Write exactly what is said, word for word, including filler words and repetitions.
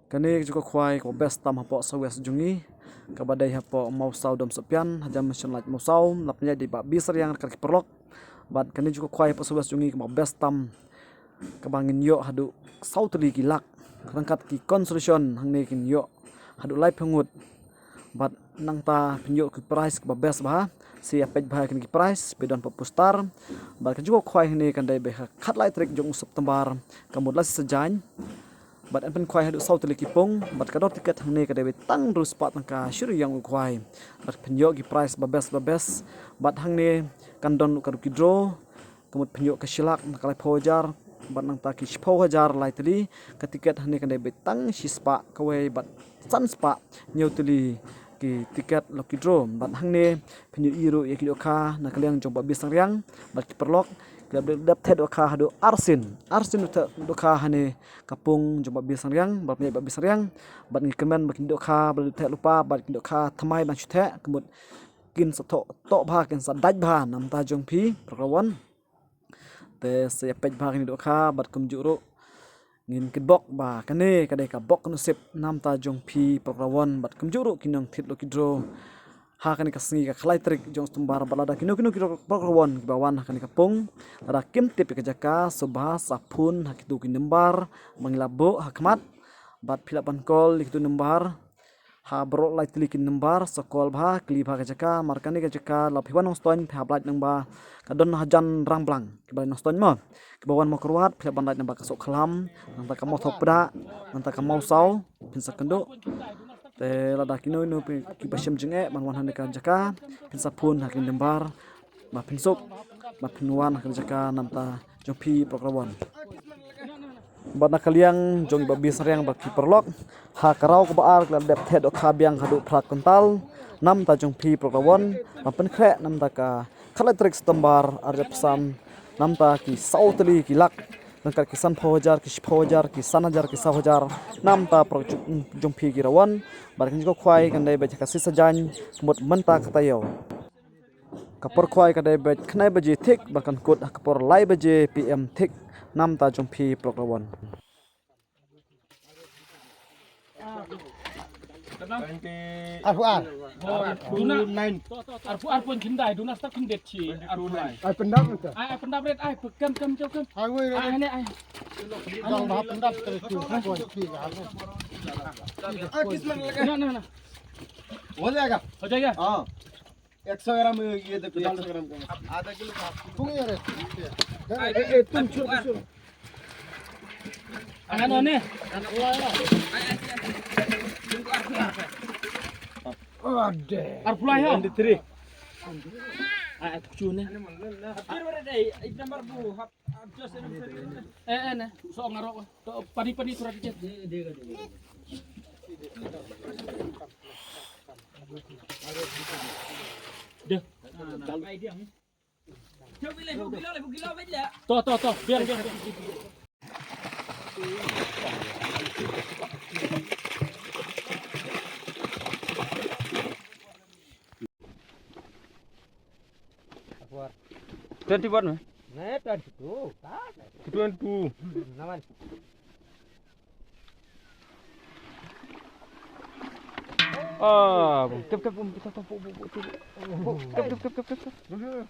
Kane ka jaka khwai kaba best tam hapoh South West jong ngi, kaba dei hapoh Mawsaw Domsohpian, hajan Mission Lodge Mawsaw, la pynïaid da i Bah Bisariang ryngkat ki paralok. Bad kane ka jaka khwai hapoh South West jong ngi kaba best tam, kaba ngin ïoh haduh saw tylli ki lak, ryngkat ki consolation hangne kin ïoh haduh laiphew ngut. Bad nangta phin ïoh ki prize kaba best bha. Sa ïa peit bha kine ki prize, phi don hapoh poster. Bad ka jaka khwai hangne kan dei beit ha ka khatlai tarik jong u September, ka mut la shi sajan. Bad yn pynkhwai haduh saw tylli ki pung, bad ka dor tiket hangne ka dei beit tang hynriew spah tyngka shi ryngwiang u khwai. Bad phin ïoh ki prize ba best ba best. Bad hangne kan don ruh ka lucky draw, ka mut phin ïoh ka shi lak na ka laiphew hajar, bad nangta ki shiphew hajar lai tylli. Ka tiket hangne kan dei beit tang shi spah kawei bad san spah hynñiew tylli ki tiket lucky draw. Bad hangne phin ïohi ruh ïa ki dohkha na ka liang jong Bah Bisangriang bad ki paralok. Ki la dep theh dohkha haduh arsien, arsien theh dohkha hangne ka pung jong Bah Bisangriang, bad pynïaid Bah Bisangriang. Bad ngi kyrmen ba kin dohkha ba la dep theh lypa bad kin dohkha thymmai ban shu theh, ka mut kin sa thoh, thoh bha, kin sa dait bha na bynta jong phi paralok. Te sa ïa peit bha kine ki dohkha bad kumjuh ruh ngin kitbok ba kane ka dei ka bok ka nusip na bynta jong phi paralok, bad kumjuh ruh ki nongthied lucky draw ha kane ka sngi ka khatlai tarik jong September. Bad lada kino kino ki paralok kiba wan ha kane ka pung, lada kim tip ïa ka jaka, sngewbha sa phone ha kito ki number ba ngi la buh ha khmat. Bad phi lah ban call ïa kito number. Ha baroh lai tylli ki number, sa call bha, kylli bha ka jaka, namar kane ka jaka lada phi wan Nongstoiñ phi hap lait lyngba, ka don hajan Rangblang kiba leit Nongstoiñ mo. Kiba wan Mawkyrwat phi lah ban lait lyngba ka Sohkhlam, nangta ka Mawthaw Pdang, nangta ka Mawsaw, phin sa kynduh. Te lada kino kino phi, kiba shem jingeh ban wan ha kane ka jaka, phin sa phone ha kine ki number ba phin suk, ba phin wan ha kane ka jaka na bynta jong phi paralok. Bad na ka liang jong i Bah Bisangriang bad ki paralok, ha ka round kaba ar ki la dep theh dohkha biang haduh phra kwintal na bynta jong phi paralok, ban pynkhreh na bynta ka khatlai tarik September arhajar arphew san, na bynta ki saw tylli ki lak, ryngkat ki sanphew hajar, ki shiphew hajar, ki san hajar, ki saw hajar, na bynta paralok jong phi ki paralok. Bad kane ka jaka khwai kan dei beit ha ka shi sajan, ka mut mynta ka taïew. Ka por khwai ka dei beit khyndai baje thik, bad kan kut ha ka por lai baje P M thik, na bynta jong phi paralok. Arphew ar. Duna. Arphew ar point khyndai, duna step khyndai chi, arphew lai. Ai pyndap ito. Ai, ai pyndap rit, ai pekam kam jauh kam. Ai wei. Ai ne ai. Dang bah pyndap terus tu. Point chi. Na na na. Ho jayega? Ho jayega? Ah. एक सौ ग्राम ये दे, एक सौ ग्राम का। आधा किलो का। Bung ya re. Eh, eh, tum chur, tum chur. Ano ne? Ade. Arphew lai ho? Twenty three. Ah, chu ne. Eh, eh, ne. So ngaro. To pani pani surat dikit. Deh. To, to, to. Biar, biar, biar. Twenty one me? Nahi, twenty two. Twenty two. Naman. Ah, bang. Kep, kep, kep, kep, kep, kep, kep, kep, kep, kep, kep.